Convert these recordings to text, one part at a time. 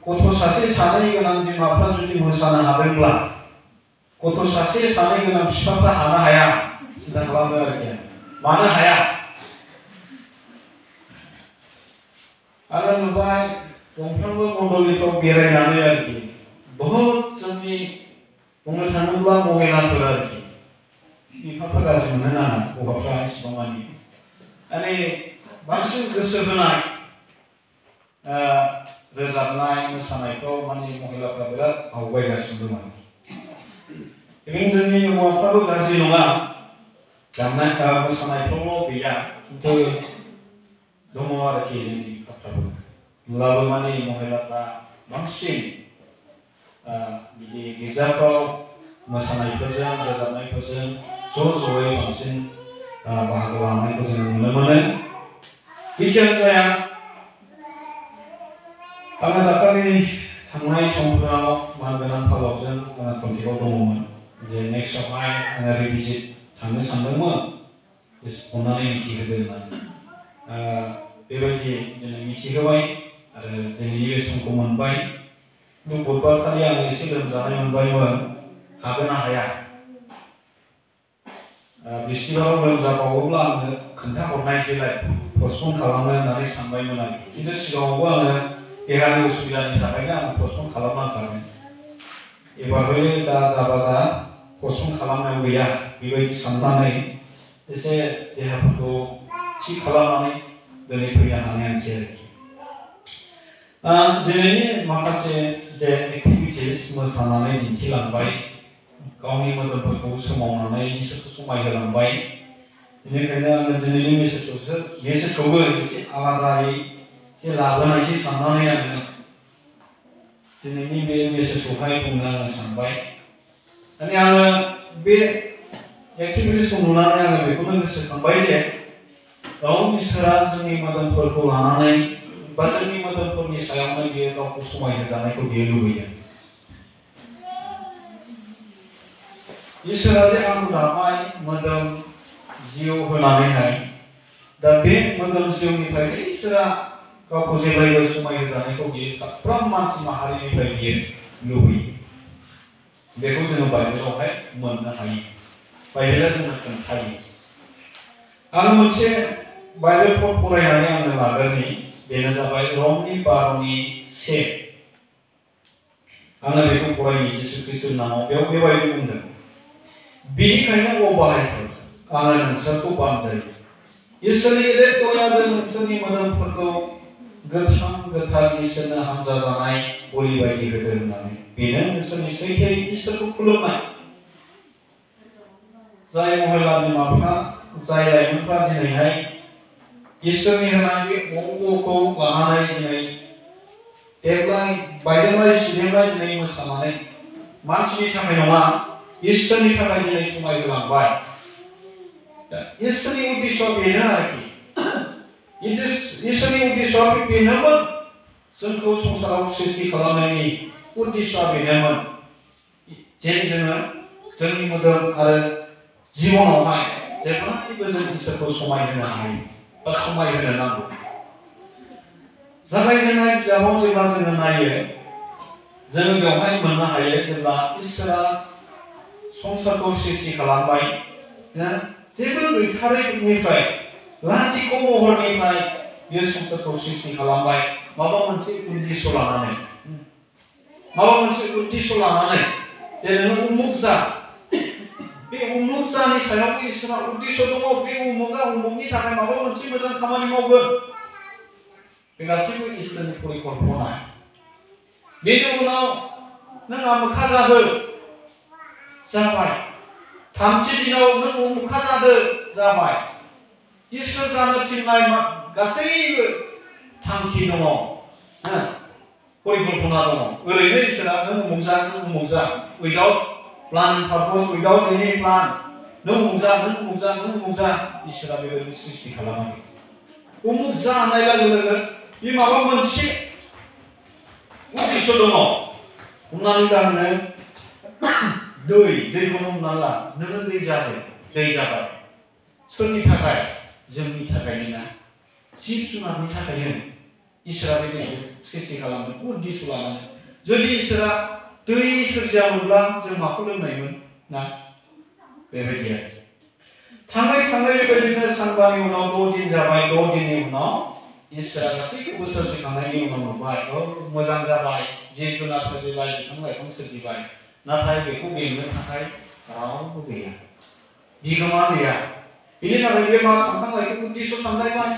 गथ' सासे सानै गोनां बिमाफ्रा जुदि मोसानो हादोंब्ला गथ' सासे सानै गोनां बिफाफ्रा हानो हाया सिन्था खालामो आरोखि मानो हाया आरो नुबाय गंफ्रोमबो मण्डलिफ्राव बेरायनानै आरोखि बहुद जोंनि बुंनो थाङोब्ला महिलाफोर आरोखि बिफाफ्रा गाज्रि मोननो नाङा हौवाफ्रा एसेबां मानि माने बांसिन गोसो होनाय रोजाबनाय मोसानायफ्राव माने महिलाफ्रा बिराद आवगायगासिनो दं आरोखि जोंनि हौवाफ्राबो गाज्रि नङा दामनाय मोसानायफ्रावल' गैया खिन्थु दङ आरोखि जोंनि बिफाफ्राबो होमब्लाबो माने महिलाफ्रा बांसिन बिदि गिर्जाफ्राव मोसानायफोरजों रोजाबनायफोरजों ज'यै बांसिन बाहागो लानायखौ जों नुनो मोनो जिखियानो जाया आङो दाखालि थांनाय समफोराव मानगोनां फालावजों कन्टेक्टआव दङमोन जे नेक्स्टआवहाय आङो रिभिजिट थांनो सानदोंमोन अननानै मिथिहोदो होननानै बेबायदि दिनै मिथिहोबाय आरो दिनैनि बे समखौ मोनबाय किन्तु बुधबारखालि आं एसे लोमजानाय मोनबायमोन हागोन ना हाया बिस्तिबाराव लोमजाबावोब्ला आंनो खोन्थाहरनायसैलाय पस्टपन खालामनो होननानै सानबायमोन आं किन्तु सिगाङावबो आङो देहानि उसुबिदानि थाखायनो आं पस्टपन खालामनांखागोन एबारबो जा जाबा जा पस्टपन खालामनायाव गैया बेबायदि साननानै एसे देहाफोरखौ थि खालामनानै दिनै फैनो हानायानोसै आरोखि दिनैनि माखासे जे एक्टिभिटिस मोसानानै दिन्थिलांबाय गावनि मोदोमफोरखौ सोमावनानै इसोरखौ समायहोलांबाय बेनिखायनो आङो दिनैनि मेसेजखौबो एसे आलादायै एसे लाबोनायसै साननानै आङो दिनैनि बे मेसेजखौहाय बुंनो आङो सानबाय माने आङो बे एक्टिभिटिसखौ नुनानै आङो बेखौनो गोसोखांबाय जे इसोरा जोंनि मोदोमफोरखौ लानानै बा जोंनि मोदोमफोरनि सायावनो बियो गावखौ समायहोजानायखौ बियो लुबैयो इसोरा जे आंखौ दाबाय मोदोम जिउ होनानैहाय दा बे मोदोम जिउनिफ्राय इसोरा गावखौ जेब्लायबो समायहोजानायखौ बियो साफ्रोम मानसि माहारिनिफ्राय बियो लुबैयो बेखौ जोङो बाइबेलावहाय मोननो हायो बाइबेला जोंनो खोन्थायो आं मोनसे बाइबेल पद फरायनानै आङो लाग्रोनि बेनो जाबाय रमनि 12:1 आङो बेखौ फरायनि जिसु ख्रीष्टनि नामाव बेयाव बेबायदि बुंदों बेनिखायनो बाहायफोर आङो नोंसोरखौ बानजायो इसोरनि गेदेर दयाजों नोंसोरनि मोदोमफोरखौ गोथां गोथार इसोरनो हामजा जानाय बलि बायदि होदो होननानै बेनो नोंसोरनि सैथोयै इसोरखौ खुलुमनाय जाय महिला बिमाफ्रा जाय लाइमोनफ्रा दिनैहाय इसोरनि होनाय बे अंगखौ लानानै दिनै देब्लाय बायदेमलाय सिदेमलाय दिनै मोसानानै मानसिनि थाखाय नङा इसोरनि थाखाय दिनै समायहोलांबाय इसोरनि उद्देश्यआ बेनो आरोखि इसोरनि उद्देश्यआ बेनोमोन जोंखौ संसाराव सृष्टि खालामनायनि उद्देश्यआ बेनोमोन जेन जोङो जोंनि मोदोम आरो जिबनावहाय जेब्लायबो जों इसोरखौ समायहोनो हायो बा समायहोनो नांगौ जागायजेननाय बिजाबाव जेब्ला जोङो नायो जोङो बेवहाय मोननो हायो जेब्ला इसोरा संसारखौ सृष्टि खालामबाय जेबो गैथारैनिफ्राय लाथिख' महरनिफ्राय बे संसारखौ सृष्टि खालामबाय माबा मोनसे उद्देश्य लानानै जे नोङो उमुक जा बे उमुक जानि सायावबो इसोरा उद्देश्य दङ बे उमुकआ उमुकनि थाखाय माबा मोनसे मोजां खामानि मावगोन बे गासैबो इसोरनि परिकल्पना बेनि उनाव नों आमुखा जादो जाबाय थामथि दिनाव नों उमुखा जादो जाबाय इसोर जानो थिननाय गासैबो थांखि दङ परिकल्पना दङ ओरैनो इसोरा नों उमुक जा उइदाउट प्लान पारपस उइदाउट एनि प्लान नों उमुक जा इसोरा बेबायदि सृष्टि खालामाखै उमुक जा होननाय लोगो लोगो बे माबा मोनसे उद्देश्य दङ हमनानै ला नोङो दैखौनो हमनानै ला नोङो दै जाबाय सोरनि थाखाय जोंनि थाखायनो ना जिब जुनारनि थाखायनो इसोरा बे दैखौ सृष्टि खालामदों उद्देश्य लानानै जुदि इसोरा दै सोरजियामोनब्ला जों माखौ लोंनायमोन ना बेबायदि आरो थाङै थाङै बेबायदिनो सानबानि उनाव 6 दिन जाबाय 6 दिननि उनाव इसोरा गासैखौबो सोरजिखांनायनि उनाव नुबाय मोजां जाबाय जिब जुनार सोरजिबाय बिफां लाइफां सोरजिबाय नाथाय बेखौ बेंनो थाखाय रावबो गैया बिगोमा गैया बिनि थाखाय बे मा सानखांनायखौ उद्देश्य सानलायबाय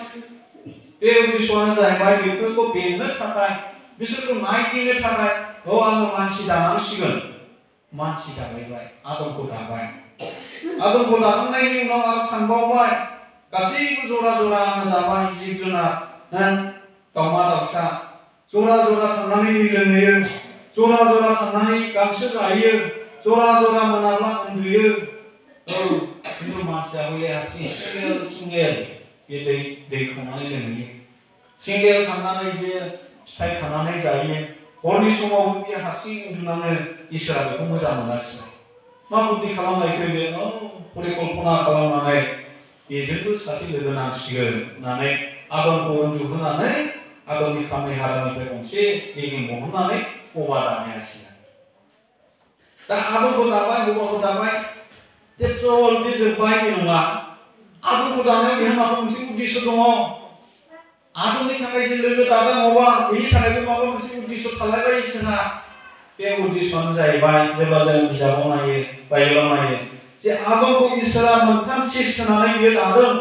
बे उद्देश्यआनो जाहैबाय बेफोरखौ बेंनो थाखाय बिसोरखौ नायदिंनो थाखाय आङो मानसि दानांसिगोन मानसि दाबाय आदमखौ दाबाय आदमखौ दाखांनायनि उनाव आरो सानबावबाय गासैबो जरा जरा आङो दाबाय जिब जुनार दाउमा दाउसा जरा जरा थांनानै लोंहैयो जरा जरा थांनानै गांसो जायो जरा जरा मोनाब्ला उन्दुयो खिन्थु मानसिया हले हारसिं सिंगेल बे दै खांनानै लोंहैयो सिंगेल थांनानै बे फिथाइ खानानै जायो हरनि समावबो बे हारसिं उन्दुनानै इसोरा बेखौ मोजां मोनासै मा बुद्धि खालामनायखो बे परिकल्पना खालामनानै बेजोंबो सासे लोगो नांसिगोन होननानै आदमखौ उन्दुहोनानै आदमनि खामनाय हारानिफ्राय गंसे बेगें बहननानै हौवा दानायासिगोन दा आदमखौ दाबाय हौवाखौ दाबाय That's all बे जोब्बाय बे नङा आदमखौ दानायाव बेहा माबा मोनसे उद्देश्य दङ आदमनि थाखाय जे लोगो दादों हौवा बेनि थाखायबो माबा मोनसे उद्देश्य थालायबाय इसोरहा बे उद्देश्यआनो जाहैबाय जेब्ला जों बिजाबाव नायो बाइबेलाव नायो जे आदमखौ इसोरा मोनथाम सिस होनानै बियो दादों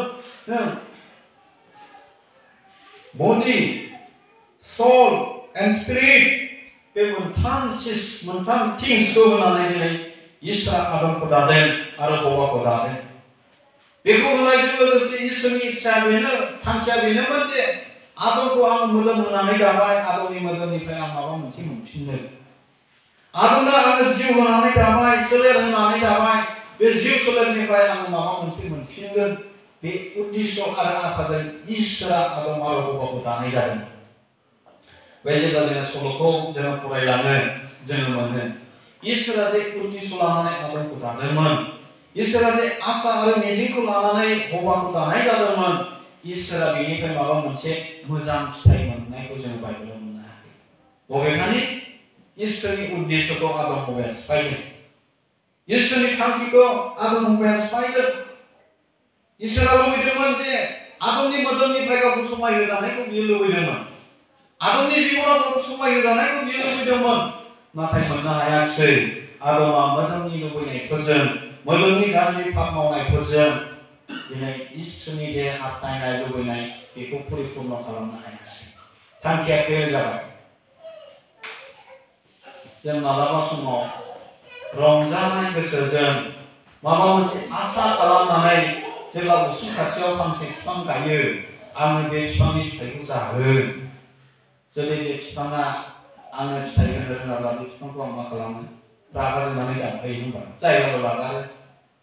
बडि सोल एन्ड स्पिरिट बे मोनथाम सिस मोनथाम थिंसखौ होनानै दिनै इसोरा आदमखौ दादों आरो हौवाखौ दादों बेखौ होनायजों लोगोसे इसोरनि इच्छाया बेनो थांखिया बेनोमोन जे आदमखौ आं मोदोम होनानै दाबाय आदमनि मोदोमनिफ्राय आं माबा मोनसे मोनफिननो आदमनो आङो जिउ होनानै दाबाय सोलेर होनानै दाबाय बे जिउ सोलेरनिफ्राय आङो माबा मोनसे मोनफिनगोन बे उद्देश्य आरो आसाजों इसोरा आदम आरो हौवाखौ दानाय जादों बे जेब्ला जोङो सल'खौ जोङो फरायलाङो जोङो मोनो इसोरा जे उद्देश्य लानानै आदमखौ दादोंमोन इसोरा जे आसा आरो मिजिंखौ लानानै हौवाखौ दानाय जादोंमोन इसोरा बेनिफ्राय माबा मोनसे मोजां फिथाइ मोननायखौ जों बाइबेलाव मोननो हायो बबेखानि इसोरनि उद्देश्यखौ आदम हौवाया सिफायदों इसोरनि थांखिखौ आदम हौवाया सिफायदों इसोरा लुबैदोंमोन जे आदमनि मोदोमनिफ्राय गावखौ समायहोजानायखौ बियो लुबैदोंमोन आदमनि जिबनाव गावखौ समायहोजानायखौ बियो लुबैदोंमन नाथाय मोननो हायाखिसै आदमा मोदोमनि लुबैनायफोरजों मोदोमनि गाज्रि पाप मावनायफोरजों दिनै इसोरनि जे हास्थायनाय लुबैनाय बेखौ परिपुर्ण खालामनो हायाखिसै थांखिया फेल जाबाय जों मालाबा समाव रंजानाय गोसोजों माबा मोनसे आसा खालामनानै जेब्ला उसुं खाथियाव फांसे बिफां गायो आङो बे बिफांनि फिथाइखौ जागोन जुदि बे बिफाङा आङो फिथाइ होनो रोङाब्ला बे बिफांखौ आं मा खालामो रागा जोंनानै दानफायो होनबा जायगायाव लागारो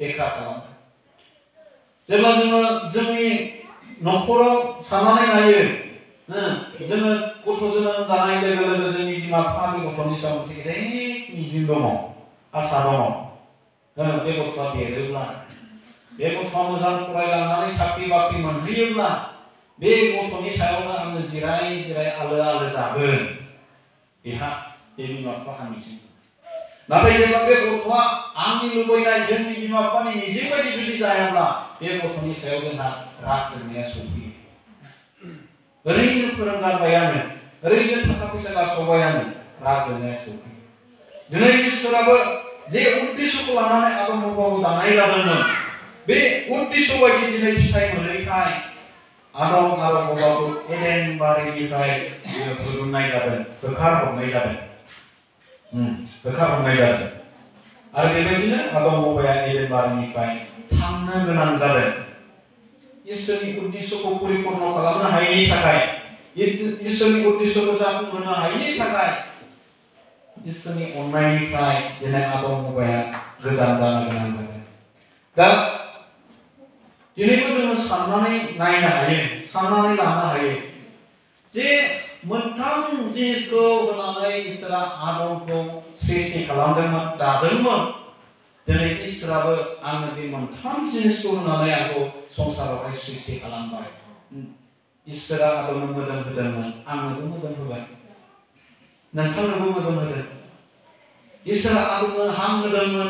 बेखार खालामो जेब्ला जोङो जोंनि न'खराव साननानै नायो जोङो गथ' जोनोम जानाय लोगो लोगो जोंनि बिमा बिफानि गथ'नि सायाव मोनसे गेदेर मिजिं दङ आसा दङ बे गथ'आ देरोब्ला बे गथ'आ मोजां फरायलांनानै साख्रि बाख्रि मोनहैयोब्ला बे गथ'नि सायावनो आङो जिराय जिराय आलो आलो जागोन बेहा बे बिमा बिफाहा मिजिं नाथाय जेब्ला बे गथ'आ आंनि लुबैनाय जोंनि बिमा बिफानि मिजिं बायदि जुदि जायाब्ला बे गथ'नि सायाव जोंहा राग जोंनाया सौफैयो ओरैनो फोरोंगारबायानो ओरैनो थाखा फैसा गारस'बायानो राग जोंनाया सौफैयो दिनै इसोराबो जे उद्देश्यखौ लानानै आदम हौवाखौ दानाय जादोंमोन बे उद्देश्य बायदि दिनै फिथाइ मोनैखाय आदम आरो हौवाखौ एडेन बारिनिफ्राय फोजोबनाय जादों होखारहरनाय जादों आरो बेबायदिनो आदम हौवाया एडेन बारिनिफ्राय थांनो गोनां जादों इसोरनि उद्देश्यखौ परिपुर्ण खालामनो हायैनि थाखाय इसोरनि उद्देश्यखौ जाफुंहोनो हायैनि थाखाय इसोरनि अननायनिफ्राय दिनै आदम हौवाया गोजान जानो गोनां जादों दा दिनैबो जोङो साननानै नायनो हायो साननानै लानो हायो जे मोनथाम जिनिसखौ होनानै इसोरा आदमखौ सृष्टि खालामदोंमोन दादोंमोन दिनै इसोराबो आंनो बे मोनथाम जिनिसखौ होनानै आंखौ संसारावहाय सृष्टि खालामबाय इसोरा आदमनो मोदोम होदोंमोन आंनोबो मोदोम होबाय नोंथांनोबो मोदोम होदों इसोरा आदमनो हां होदोंमोन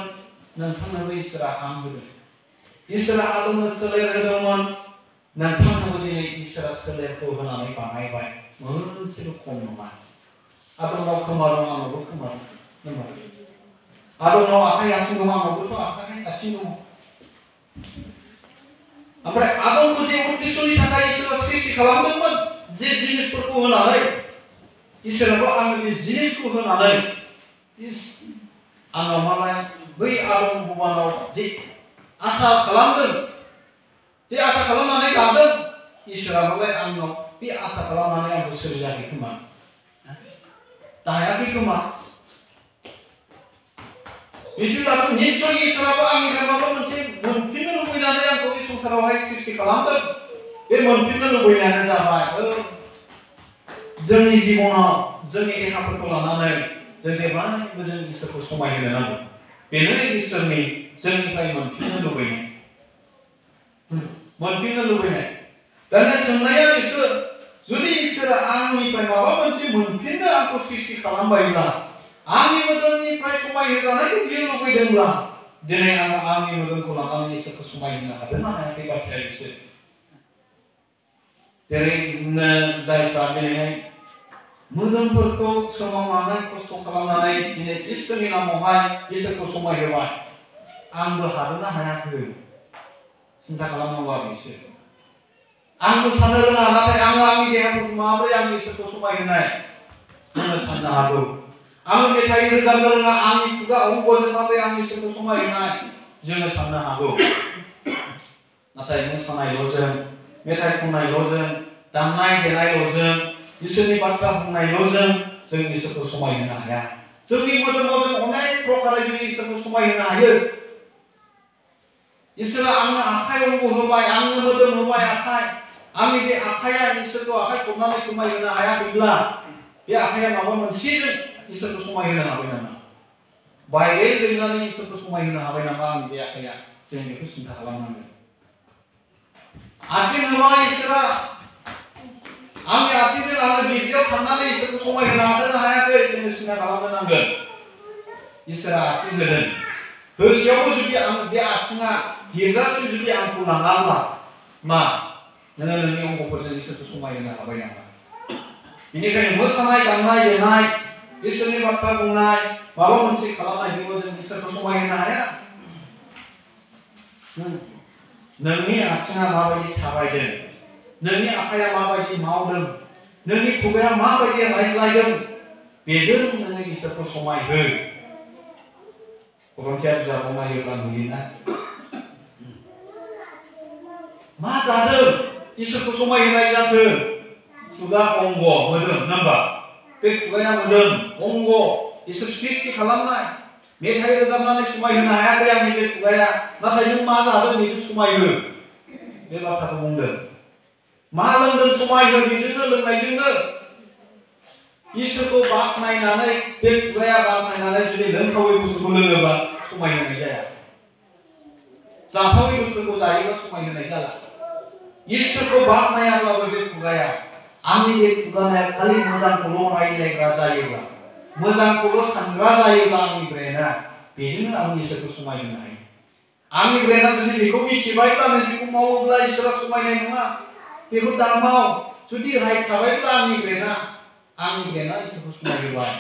नोंथांनोबो इसोरा हां होदों इसोरा आदमनो सोलेर होदोंमोन नोंथांनोबो दिनै इसोरा सोलेरखौ होनानै बानायबाय मोनसेबो खम नङा आदमनाव खोमा दं आंनावबो खोमा दं आदमनाव आखाइ आथिं दं आंनावबोथ' आखाइ आथिं दं ओमफ्राय आदमखौ जे उद्देश्यनि थाखाय इसोरा सृष्टि खालामदोंमोन जे जिनिसफोरखौ होनानै इसोराबो आंनो बे जिनिसखौ होनानै आंनाव मालाय बै आदम भगबानाव जे आसा खालामदों जे आसा खालामनानै लादों इसोराबालाय आंनाव बे आसा खालामनानै आंखौ सोरजियाखै खोमा दायाखै खोमा बिदिब्लाबो निश्चय इसोराबो आंनिफ्राय माबा मोनसे मोनफिननो लुबैनानै आंखौ बे संसारावहाय सृष्टि खालामदों बे मोनफिननो लुबैनायानो जाबाय जोंनि जिबनाव जोंनि देहाफोरखौ लानानै जों जेब्लायबो जों इसोरखौ समायहोनो नांगौ बेनो इसोरनि जोंनिफ्राय मोनफिननो लुबैनाय दानिया सोंनाया इसोर जुदि इसोरा आंनिफ्राय माबा मोनसे मोनफिननो आंखौ सृष्टि खालामबायब्ला आंनि मोदोमनिफ्राय समायहोजानायखौ बियो लुबैदोंब्ला दिनै आं आंनि मोदोमखौ लानानै इसोरखौ समायहोनो हादों ना हायाखै बाथ्राया बिसोर जेरै जायफ्रा दिनैहाय मोदोमफोरखौ सोमावनानै खस्थ' खालामनानै दिनै इसोरनि नामावहाय इसोरखौ समायहोबाय आंबो हादों ना हायाखै सिन्था खालामनांगौ आरो बिसोर आंबो साननो रोङा नाथाय आङो आंनि देहाफोरखौ माबोरै आंनि इसोरखौ समायहोनाय जोङो साननो हागौ आङो मेथाइ रोजाबनो रोङा आंनि खुगा अंगजों माबोरै आंनि इसोरखौ समायहोनाय जोङो साननो हागौ नाथाय मोसानायल'जों मेथाइ खननायल'जों दामनाय देनायल'जों इसोरनि बाथ्रा बुंनायल'जों जों इसोरखौ समायहोनो हाया जोंनि मोदोमाव जों अनेक प्रकारै जों इसोरखौ समायहोनो हायो इसोरा आंनो आखाइ अंग होबाय आंनो मोदोम होबाय आखाइ आंनि बे आखाइया इसोरखौ आखाइ खबनानै समायहोनो हायाखैब्ला बे आखाइया माबा मोनसेजों इसोरखौ समायहोनो हाबाय नामा बाइबेल दैनानै इसोरखौ समायहोनो हाबाय नामा आंनि बे आखाइया जों बेखौ सिन्था खालामनांगोन आथिं होबाय इसोरा आंनि आथिंजों आङो गिर्जायाव थांनानै इसोरखौ समायहोनो हादों ना हायाखै जोङो सिन्था खालामनो नांगोन इसोरा आथिं होदों होसेयावबो जुदि आं बे आथिङा गिर्जासिम जुदि आंखौ लाङाब्ला मा नोङो नोंनि अंगफोरजों इसोरखौ समायहोनो हाबाय नामा बेनिखायनो मोसानाय दामनाय देनाय इसोरनि बाथ्रा बुंनाय माबा मोनसे खालामनायजोंबो जों इसोरखौ समायहोनो हाया नोंनि आथिङा माबायदि थाबायदों नोंनि आखाइया माबायदि मावदों नोंनि खुगाया माबायदि रायज्लायदों बेजों नोङो इसोरखौ समायहो गरन्थिया बिजाबाव नायोब्ला नुयोना मा जादों इसोरखौ समायहोनाय जाथों खुगा अंग मोदोम नाम्बार बे खुगाया मोदोम अंग इसोर सृष्टि खालामनाय मेथाइ रोजाबनानै समायहोनो हायाखै आंनि बे खुगाया नाथाय नों मा जादों बेजों समायहो बे बाथ्राखौ बुंदों मा लोंदों समायहो बेजोंनो लोंनायजोंनो इसोरखौ बाख्नायनानै बे खुगाया बाख्नायनानै जुदि लोंथावै बुस्थुखौ लोङोबा समायहोनाय जाया जाथावै बुस्थुखौ जायोबा समायहोनाय जाला इसोरखौ बाख्नायाब्लाबो बे खुगाया आंनि बे खुगाया खालि मोजांखौल' रायज्लायग्रा जायोब्ला मोजांखौल' सानग्रा जायोब्ला आंनि ब्रेना बेजोंनो आं इसोरखौ समायहोनो हायो आंनि ब्रेना जुदि बेखौ मिथिबायब्ला नों बेखौ मावोब्ला इसोरा समायनाय नङा बेखौ दामाव जुदि राइट थाबायब्ला आंनि ब्रेना इसोरखौ समायहोबाय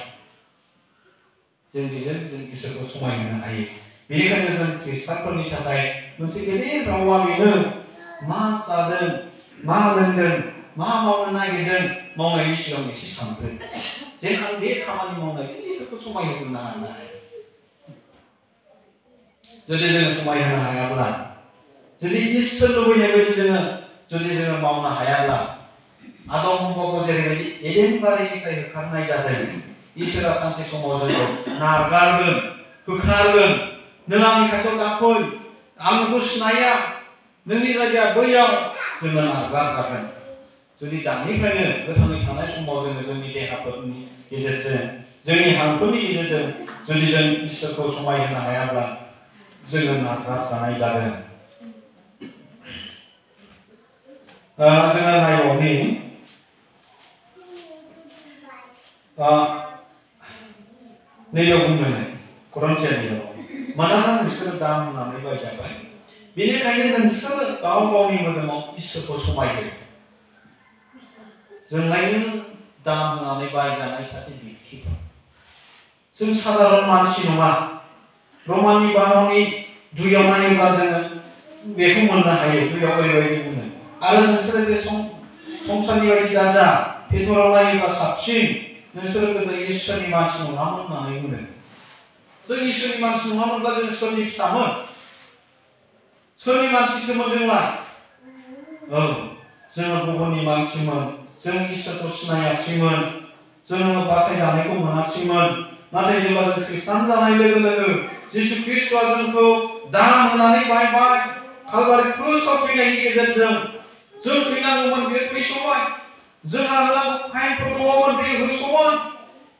जों बेजों जों इसोरखौ समायहोनो हायो बेनिखायनो जों खृष्टानफोरनि थाखाय मोनसे गेदेर रावा बेनो मा जादों मा लोंदों मा मावनो नागिरदों मावनायनि सिगां एसे सानग्रो जे आं बे खामानि मावनायजों इसोरखौ समायहोनो हानाय जुदि जोङो समायहोनो हायाब्ला जुदि इसोर लुबैनाय बायदि जोङो मावनो हायाब्ला आदम हव्वाखौ जेरैबायदि एडेन बारिनिफ्राय होखारनाय जादों इसोरा सानसे समाव जोंखौ नारगारगोन होखारगोन नों आंनि खाथियाव दाफै आं नोंखौ सिनाया नोंनि जायगाया बैयाव जोङो नारगारजागोन जुदि दानिफ्रायनो गोथाङै थानाय समाव जोङो जोंनि देहाफोरनि गेजेरजों जोंनि हांफोरनि गेजेरजों जुदि जों इसोरखौ समायहोनो हायाब्ला जोङो नारगारजानाय जागोन जोङो नायबावनि नैयाव बुंदों करन्थियानियाव मानोना नोंसोरो दाम होनानै बायजाबाय बेनिखायनो नोंसोरो गाव गावनि मोदोमाव इसोरखौ समायहो जोंलायनो दाम होनानै बायजानाय सासे व्यक्ति जों साधारन मानसि नङा रमानि 12:2 नायोब्ला जोङो बेखौ मोननो हायो बेयाव ओरैबायदि बुङो आरो नोंसोरो बे संसारनि बायदि दाजा पेटराव नायोब्ला साबसिन नोंसोरो गोदो इसोरनि मानसि नङामोन होननानै बुङो जों इसोरनि मानसि नङामोनब्ला जों सोरनि फिसामोन सोरनि मानसिथोमोन जोंलाय औ जोङो गुबुननि मानसिमोन जों इसोरखौ सिनायाखैमोन जोङो बासायजानायखौ मोनाखैमोन नाथाय जेब्ला जों खृष्टान जानाय लोगो लोगो जिसु ख्रीष्टआ जोंखौ दाम होनानै बायबाय कालभारि क्रुसाव थैनायनि गेजेरजों जों थैनांगौमोन बे थैसबाय जोंहा होनांगौ फाइनफोर दङमोन बे होसबाय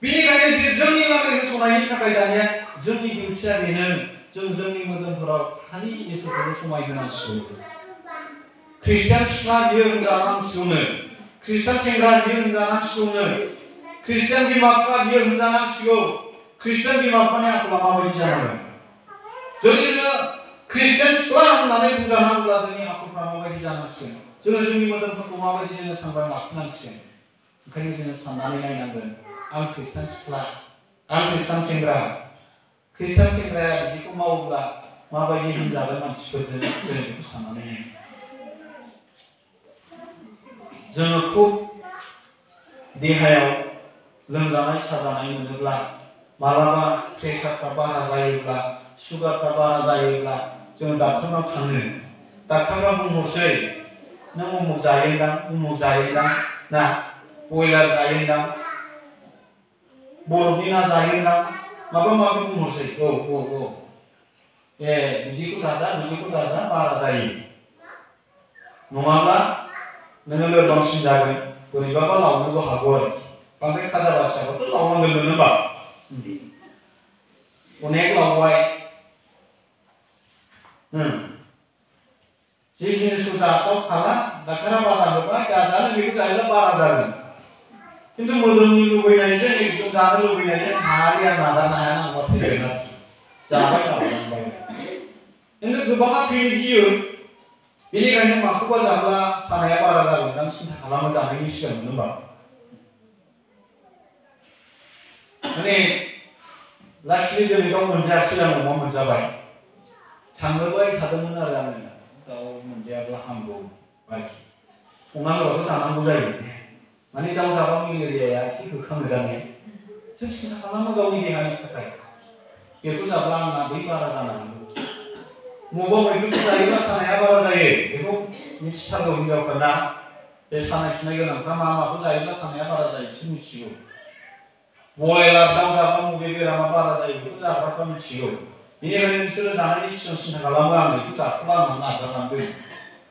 बेनिखायनो बे जोंनि लागै होसनायनि थाखाय दानिया जोंनि डिउटिया बेनो जों जोंनि मोदोमफोराव खालि इसोरखौ समायहोनांसिगौ खृष्टान सिख्ला बियो होनजानांसिगौनो खृष्टान सेंग्रा बियो होनजानांसिगौनो खृष्टान बिमा बिफा बियो होनजानांसिगौ खृष्टान बिमा बिफानि आखला माबायदि जानांगोन जुदि जोङो खृष्टान सिख्ला होननानै बुंजानांगौब्ला जोंनि आखलफ्रा माबायदि जानांसिगोन जोङो जोंनि मोदोमफोरखौ माबायदि जोङो सांग्रां लाखिनांसिगोन ओंखायनो जोङो साननानै नायनांगोन आं खृष्टान सिख्ला आं खृष्टान सेंग्रा खृष्टान सेंग्राया बिदिखौ मावोब्ला माबायदि होनजागोन मानसिफोरजों जों बेखौ साननानै नाय जोङो खुब देहायाव लोमजानाय साजानाय मोनोब्ला मालाबा प्रेसारफ्रा बारा जायोब्ला सुगारफ्रा बारा जायोब्ला जों डाक्टरनाव थाङो डाक्टरफ्रा बुंहरसै नों उमुक जायोदां ना बयलार जायोदां बरफनि ना जायोदां माबा माबि बुंहरसै औ बिदिखौ दाजा बारा जायो नङाब्ला नोङो लोरबांसिन जागोन बोरैबाबा लावनोबो हागौ आरो बांद्राय खाजा बासियाबाथ' लावनांगोन नोङो अनेक लावबाय जि जिनिसखौ जाथाव खाला डाक्टारा बादा होबाय दाजानो बेखौ जायोब्ला बारा जागोन किन्तु मोदोमनि लुबैनायजों एकदम जानो लुबैनायजों हारिया नागारनो हाया नांगौ थैगोन आरोखि जाबाय लावलांबाय किन्तु गोबाङा थैनो गियो बेनिखायनो माखौबा जाब्ला सानाया बारा जागोनदां सिन्था खालामो जानायनि सिगां होनबा माने लाखिलि दिनै दाउ मोनजायाखै आं अमा मोनजाबाय थांनोबाय थादोंमोन आरो आङो दाउ मोनजायाब्ला हामगौ आरोखि संना होबाथ' जानांगौ जायो माने दाउ जाबा मेलेरियाया एसे होखाङो दानिया जों सिन्था खालामो गावनि देहानि थाखाय बेखौ जाब्ला आंना बै बारा जानो हागौ मबा मैद्रुखौ जायोब्ला सानाया बारा जायो बेखौ मिथिथारगौ हिनजावफोरना बे सानाय सुनाय गोनांफ्रा माखौ जायोब्ला सानाया बारा जायो बिसोर मिथिगौ बयलार दाउ जाब्ला बबे बेरामा बारा जायो बेखौ जाग्राफ्रा मिथिगौ बेनिखायनो बिसोरो जानायनि सिगां सिन्था खालामो आं बेखौ जाथ'ला होननानै नागारलांदों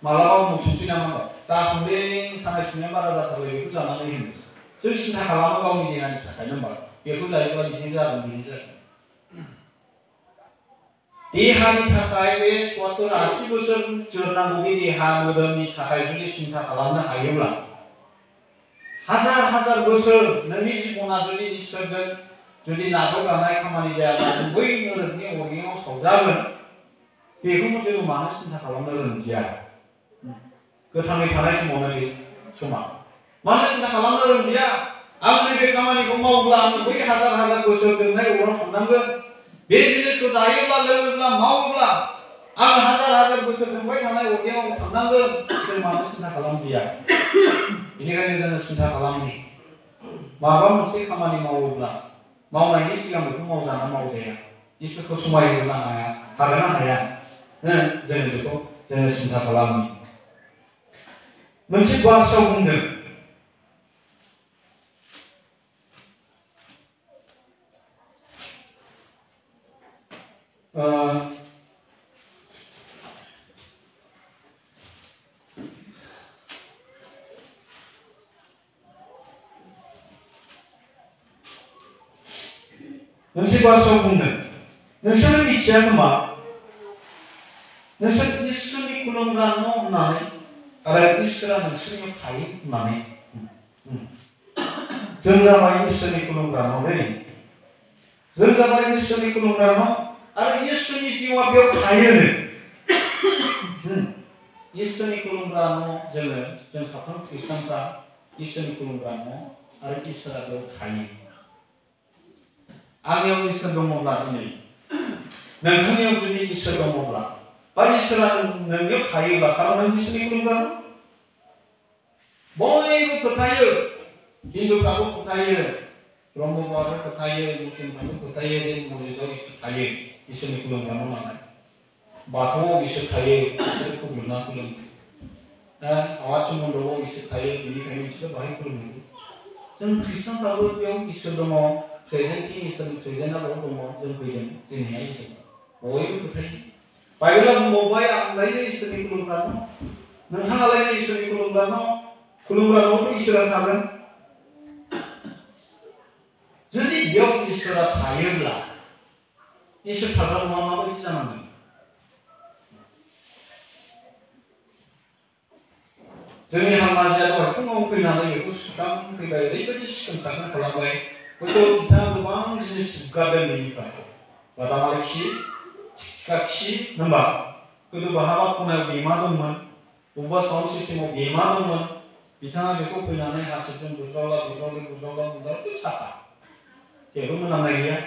मालाबा उनाव संसै नामा दासोंदे सानाय सुनाया बारा जाथारबाय बेखौ जानानै होनो जों सिन्था खालामो गावनि देहानि थाखाय होनबा बेखौ जायोब्ला बिदि जागोन देहानि थाखाय बे 70-80 बोसोर जोरनांगौ बे देहा मोदोमनि थाखाय जुदि सिन्था खालामनो हायोब्ला हाजार बोसोर नोंनि जिबना जुदि इसोरजों जुदि नाजावजानाय खामानि जायाब्ला बै नोरोखनि अरगेंआव सावजागोन बेखौ जोङो मानो सिन्था खालामनो रोंदिया गोथाङै थानाय समावनो बे समा मानो सिन्था खालामनो रोंदिया आं नैबे खामानिखौ मावब्ला आं बै हाजार बोसोर जोरनाय अराव थांनांगोन बे जिनिसखौ जायोब्ला लोङोब्ला मावोब्ला आं हाजार बोसोर जोंबाय थानाय अरगेंआव थांनांगोन जों मानो सिन्था खालामदिया बेनिखायनो जोङो सिन्था खालामनि माबा मोनसे खामानि मावोब्ला मावनायनि सिगां बेखौ मावजाना मावजाया इसोरखौ समायहोनो हाया हागोना हाया जोङो बेखौ जोङो सिन्था खालामनि मोनसे बाथ्रा बुंदों मोनसे बाथ्रा बुंदों नोंसोरो मिथिया खोमा नोंसोर इसोरनि खुलुमग्रा न' होननानै आरो इसोरा नोंसोरनियाव थायो होननानै जों जाबाय इसोरनि खुलुमग्रा न' दै जों जाबाय इसोरनि खुलुमग्रा न' आरो इसोरनि जिउआ बेयाव थायोनो इसोरनि खुलुमग्रा न' जों साफ्रोम ख्रिस्टानफ्रा इसोरनि खुलुमग्रा न' आरो इसोरा बेयाव थायो। आंनियाव इसोर दङब्ला दिनै नोंथांनियाव जुदि इसोर दङब्ला बा इसोरा नोंनियाव थायोब्ला खारन नों इसोरनि खुलुमग्रा बयबो फोथायो, हिन्दुफ्राबो फोथायो, ब्रह्मफ्राबो फोथायो, मुस्लिमफ्राबो फोथायो जे मस्जिदाव इसोर थायो, इसोरनि खुलुमग्रा न' नालाय बाथौआव इसोर थायो, इसोर खुलुमना खुलुमो, आवाथि मन्दपआव इसोर थायो, बेनिखायनो बिसोर बाहाय खुलुमो। जों ख्रिस्टानफ्राबो बेयाव इसोर दङ, प्रेजेन्टि इसोरनि प्रेजेन्टआ बेयाव दङ, जों फैदों दिनैहाय इसोर बयबो फोथायो। बाइबेला बुंबावबाय आंलायनो इसोरनि खुलुमग्रा न', नोंथाङालायनो इसोरनि खुलुमग्रा न', खुलुमग्रा न'आवथ' इसोरा थागोन। जुदि बेयाव इसोरा थायोब्ला इसोर थाग्रा न'आ माबायदि जानांगोन? जोंनि हामाजिया दहाय फुङाव फैनानै बेखौ सुस्रांफैबाय, ओरैबायदि सिखोन साखोन खालामबाय, हयथ' बिथाङा गोबां जिनिस गारदों बेनिफ्राय बादामालि खि, थिखा खि, होनबा गोदो बहाबा खनायाव बेमा दंमोन, बबेबा साउन्ड सिस्टेमाव बेमा दंमोन, बिथाङा बेखौ फैनानै हासिबजों बुज्रावला साफा, जेबो मोनामनाय गैया,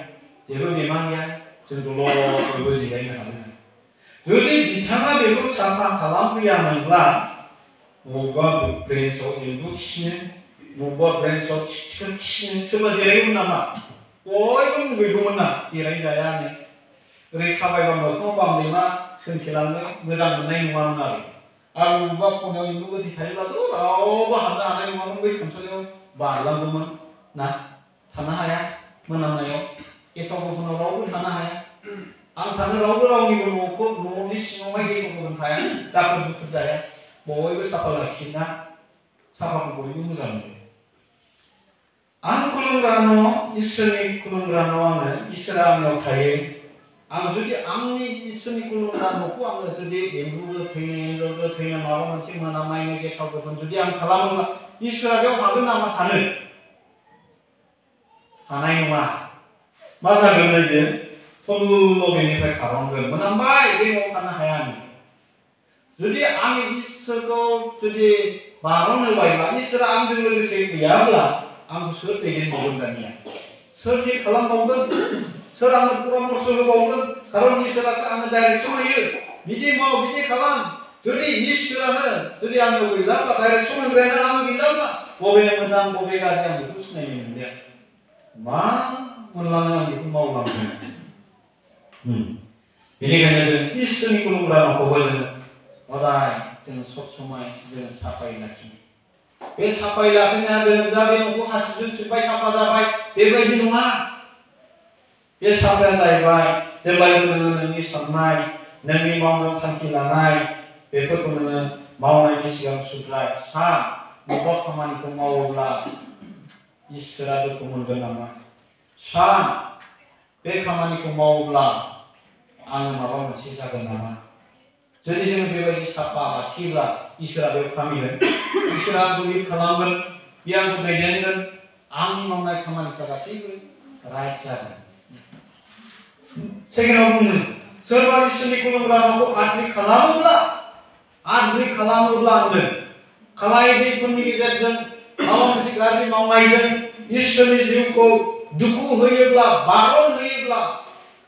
जेबो बेमा गैया, जों दलर बयबो जिरायनो हादों। जुदि बिथाङा बेखौ साफा खालामफैयामोनब्ला बबेबा ब्रेन्सआव एम्बु खिनो, बबेबा ब्रेन्सआव थिखा खिनो, सोरबा जिरायगौमोन नामा? बयबो मुगैगौमोन ना, जिरायजायानो। ओरै थाबायबा मोखाङाव बामलेमा सोंथेलांनो मोजां मोननाय नङामोन आरो बबेबा खनायाव एम्बु गोथै थायोब्लाथ' रावबो हाबनो हानाय नङामोन, बै खामसालियाव बारलांगौमोन ना, थानो हाया मोनामनायाव, गेसाव गोफोनाव रावबो थानो हाया। आं सानो रावबो रावनिबो न'नि सिङावहाय गेसाव गोफोन थाया, दाखोर दुखोर जाया, बयबो साफा लाखियोना, साफाखौ बयबो मोजां मोनो। आं खुलुमग्रा न', इसोरनि खुलुमग्रा न' आङो, इसोरा आंनाव थायो। आं जुदि आंनि इसोरनि खुलुमग्रा न'खौ आङो जुदि एम्बु गोथैनो माबा मोनसे मोनामनायनो गेसाव गोफोन जुदि आं खालामोब्ला इसोरा बेयाव हागोन नामा थानो? हानाय नङा। मा जागोन नैबे सल्ल' बेनिफ्राय खारलांगोन, मोनामबाय बे न'आव थानो हाया आङो। जुदि आं इसोरखौ जुदि बारन होबायब्ला, इसोरा आंजों लोगोसे गैयाब्ला आंखौ सोर दैदेनबावगोन दानिया? सोर लिड खालामबावगोन? सोर आंनो परामर्श होबावगोन? खारन इसोरासो आंनो डाइरेक्सन होयो, बिदि माव बिदि खालाम। जुदि इसोरानो जुदि आंनाव गैलाब्ला, डाइरेक्सन होग्रायानो आं गैलाब्ला बबे मोजां बबे गाज्रि आं बेखौ सिनायनो मोनलिया। मा मोनलाङो आं बेखौ मावलांगोन। बेनिखायनो जों इसोरनि खुलुमग्रा न'खौबो जोङो हदाय जों सब समाय जों साफायै लाखियो। बे साफायै लाखिनाया जों दा बे न'खौ हासिबजों सिबबाय साफा जाबाय बेबायदि नङा। बे साफाया जाहैबाय जेब्लायबो नोङो नोंनि साननाय, नोंनि मावनो थांखि लानाय बेफोरखौ नोङो मावनायनि सिगां सुद्राय सान बबेबा खामानिखौ मावोब्ला इसोरा दुखु मोनगोन नामा? सान बे खामानिखौ मावोब्ला आङो माबा मोनसे जागोन नामा? जुदि जों बेबायदि साफा लाखियोब्ला इसोरा बेयाव खामिगोन, इसोरा आंखौ लिड खालामगोन, बे आंखौ दैदेनगोन, आंनि मावनाय खामानिफ्रा गासैबो राइट जागोन। सेकेन्डआव बुंदों सोरबा इसोरनि खुलुमग्रा न'खौ आद्रि खालामोब्ला होनदों खालाय दैफोरनि गेजेरजों माबा मोनसे गाज्रि मावनायजों इसोरनि जिउखौ दुखु होयोब्ला, बारन होयोब्ला,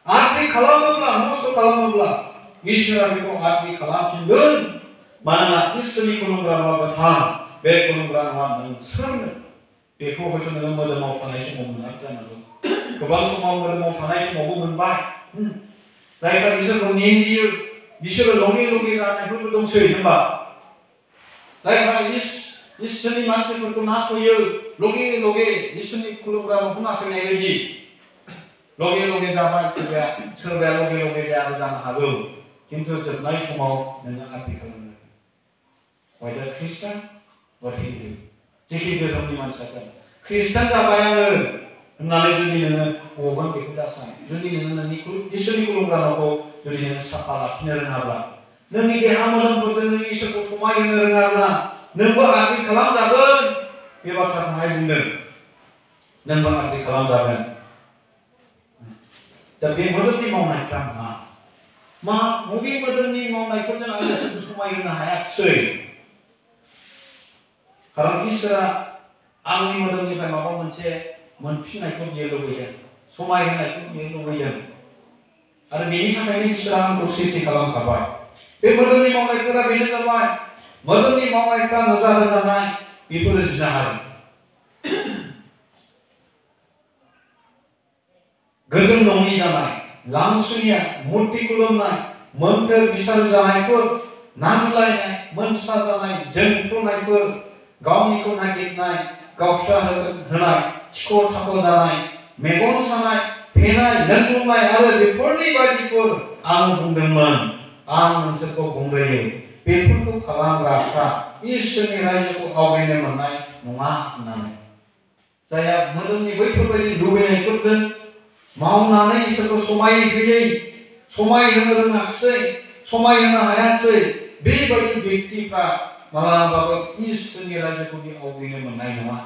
आद्रि खालामोब्ला, नस्थ' खालामोब्ला इसोरा बेखौ आद्रि खालामफिनगोन। मानोना इसोरनि खुलुमग्रा न'आ गोथार, बे खुलुमग्रा न'आ नोंसोरनो। बेखौ हयथ' नोङो मोदोमाव थानाय समाव मोनाखै जानांगौ, गोबां समाव मोदोमाव थानाय समावबो मोनबाय। जायफ्रा इसोरखौ निन्दियो बिसोरो लगे लगे जानायफोरबो दंसै होनबा, जायफ्रा इसोरनि मानसिफोरखौ नासयो लगे लगे इसोरनि खुलुमग्रा न'खौ नासयनाय बायदि लगे लगे जाबाय, सोरबाया लगे लगे जायाबो जानो हागौ, किन्तु जोबनाय समाव नोङो आद्रि खालामनो हयथ' ख्रिस्टान बा हिन्दु जेखि धोरोमनि मानसिया जाबाय, ख्रिस्टान जाबाय आङो होननानै जुदि नोङो गगोन बेखौ दासान। जुदि नोङो नोंनि इसोरनि खुलुमग्रा न'खौ जुदि नोङो साफा लाखिनो रोङाब्ला, नोंनि देहा मोदोमफोरजों नों इसोरखौ समायहोनो रोङाब्ला नोंबो आद्रि खालामजागोन। बे बाथ्राखौहाय बुंदों, नोंबो आद्रि खालामजागोन। दा बे मोदोमनि मावनायफ्रा मा बबे मोदोमनि मावनायफोरजों आं इसोरखौ समायहोनो हायाखिसै खारन इसोरा आंनि मोदोमनिफ्राय माबा मोनसे मोनफिननायखौ बियो लुबैदों समायहोनायखौ बियो लुबैदों आरो बेनि थाखायनो इसोरा आंखौ सृष्टि खालामखाबाय बे मोदोमनि मावनायफोरा बेनो जाबाय मोदोमनि मावनायफ्रा रोजा रोजानाय बेफोरो जिनाहारि गोजोन नङि जानाय लांसुनिया मुर्ति खुलुमनाय मोन्थोर बिसार जानायफोर नांज्लायनाय मोनसा जानाय जोंफ्रुनायफोर गावनिखौ नागिरनाय गावस्रा होनाय थिख' थाख' जानाय मेगन सानाय फेनाय लोंग्लुंनाय आरो बेफोरनि बायदिफोर आं बुंदोंमोन आं नोंसोरखौ बुंग्रोयो बेफोरखौ खालामग्राफ्रा इसोरनि रायजोखौ आवग्रिनो मोननाय नङा होननानै जायहा मोदोमनि बैफोरबायदि लुबैनायफोरजों मावनानै इसोरखौ समायहोनो रोङाखिसै समायहोनो हायाखिसै बेबायदि व्यक्तिफ्रा मालाबाबो इसोरनि रायजोखौ आवग्रिनो मोननाय नङा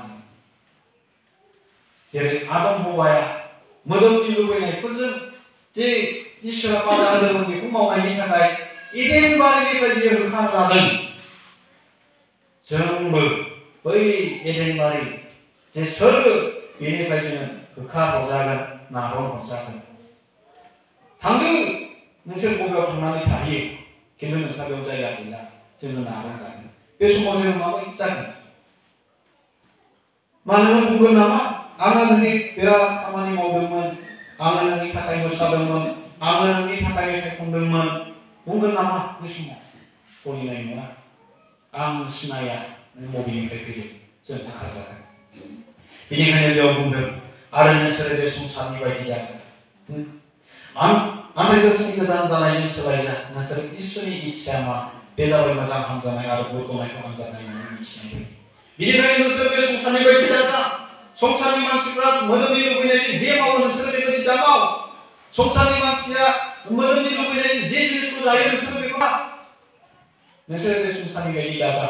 जेरै आदम हौवाया मोदोमनि लुबैनायफोरजों जे इसोरा बादा होदोंमोन बेखौ मावनायनि थाखाय एदेन बारिनिफ्राय बियो होखारजादों जोंबो बै एदेन बारि जे सोरगो बेनिफ्राय जोङो होखारहरजागोन नागारहरजागोन थांदो नोंसोर बबेयाव थांनानै थाहैयो खिन्थु नोंस्रा बेयाव जायगा गैला जोङो नागारजागोन बे समाव जोङो माबायदि जागोन मानो बुंगोन नामा आङो नोंनि बिराद खामानि मावदोंमोन आङो नोंनि थाखाय मोसादोंमोन आङो नोंनि थाखाय मेथाइ खनदोंमोन बुंगोन नामा बे समाव गलिनाय नङा आं सिनाया नों बबेनिफ्राय फैदों जों होखारजागोन बेनिखायनो बेयाव बुंदों आरो नोंसोरो बे संसारनि बायदि दाजा नाथाय गोसोनि गोदान जानायजों सोलायजा नोंसोर इसोरनि इच्छाया मा बे जाबाय मोजां हामजानाय आरो बुरगनायखौ हामजानाय होननानै मिथिनाय बेनिखायनो नोंसोर बे संसारनि बायदि दाजा संसारनि मानसिफ्रा मोदोमनि लुबैनायजों जे मावो नोंसोर बेबायदि दामाव संसारनि मानसिया मोदोमनि लुबैनायजों जे जिनिसखौ जायो नोंसोर बेखौ नोंसोर बे संसारनि बायदि दाजा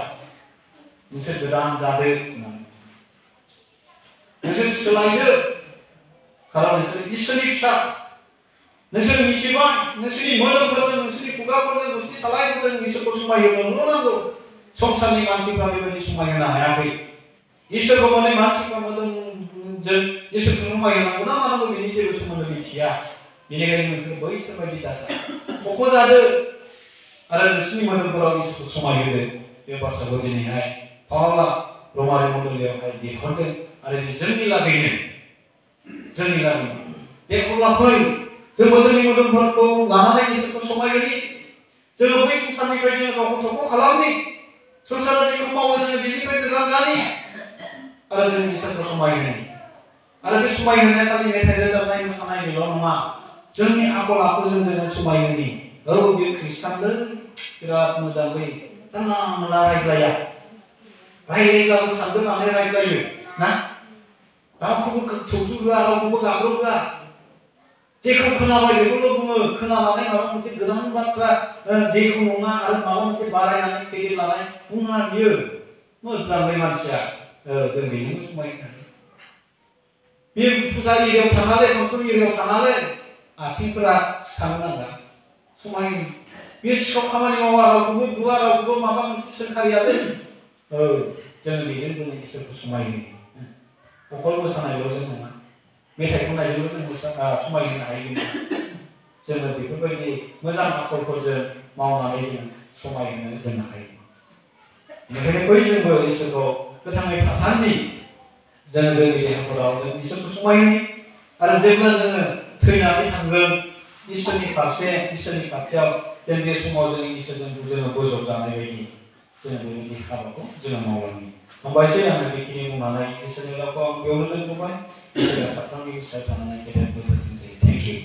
नोंसोर गोदान जादो नोंसोर सोलायदो खारन नोंसोर इसोरनि फिसा नोंसोर मिथिबाय नोंसोरनि मोदोमफोरजों नोंसोरनि खुगाफोरजों गुस्थि सालायफोरजों इसोरखौ समायहोनो नांगौ संसारनि मानसिफ्रा बेबायदि समायहोनो हायाखै इसोरखौ माने मानसिफ्रा मोदोमजों इसोरखौ समायहोनांगौ ना मानांगौ बेनि जेबो सोमोन्दो मिथिया बेनिखायनो नोंसोर बैसोर बायदि दाजा खख' जादो आरो नोंसोरनि मोदोमफोराव इसोरखौ समायहोदो बे बाथ्राखौ दिनैहाय पावला रमारि मण्डलियावहाय लिरहरदों आरो जोंनि लागैनो दे अब्ला फै जोंबो जोंनि मोदोमफोरखौ लानानै इसोरखौ समायहोनि जोङो बै संसारनिफ्राय जोङो गावखौ थख' खालामनि संसारा जेखौ मावो जोङो बेनिफ्राय गोजान जानि आरो जों इसोरखौ समायहोनि आरो बे समायहोनाया खालि मेथाइ रोजाबनाय मोसानाय बेल' नङा जोंनि आखल आखुजों जोङो समायहोनि औ बे खृष्टानलै बिराद मोजाङै जानला मोनला रायज्लाया रायज्लायब्लाबो सानगोनानै रायज्लायो ना रावखौबो सौथु होआ रावखौबो गाब्र होआ जेखौ खोनाबाय बेखौल' बुङो खोनानानै माबा मोनसे गोदान बाथ्रा जेखौ नङा आरो माबा मोनसे बारायनानै फेदेर लानाय बुङा बियो मोजां बे मानसिया जों बेजोंबो समायनो बे फुजा एरियायाव थाङाले फांसन एरियायाव थाङाले आथिंफोरा सिखानो नांगा समाय बे सिखाव खामानि मावा रावखौबो बुवा रावखौबो माबा मोनसे सोंखारियालै जों बेजों जोंनि इसोरखौ समायहोयो अखल मोसानायल' जों नङा मेथाइ खननायजोंल' जों समायहोनो हायो जोङो बेफोरबायदि मोजां आखलफोरजों मावनानै जों समायहोनो जों हायो बेनिखायनो बै जोंबो इसोरखौ गोथाङै थासान्दि जों जोंनि देहाफोराव जों इसोरखौ समायहोनि आरो जेब्ला जोङो थैनानै थांगोन इसोरनि फारसे इसोरनि खाथियाव जों बे समाव जों इसोरजों जोङो बोजबजानाय बायदि जोङो बेबायदि हाबाखौ जोङो मावलांनि हामबायसै आङो बेखिनि बुंनानै इसोरनि रावखौ आं बेयावनो दोनथ'बाय इसोरा साफ्रोमनि गोसोआव थानानै गेदेर बोर होथोंसै थेंक इउ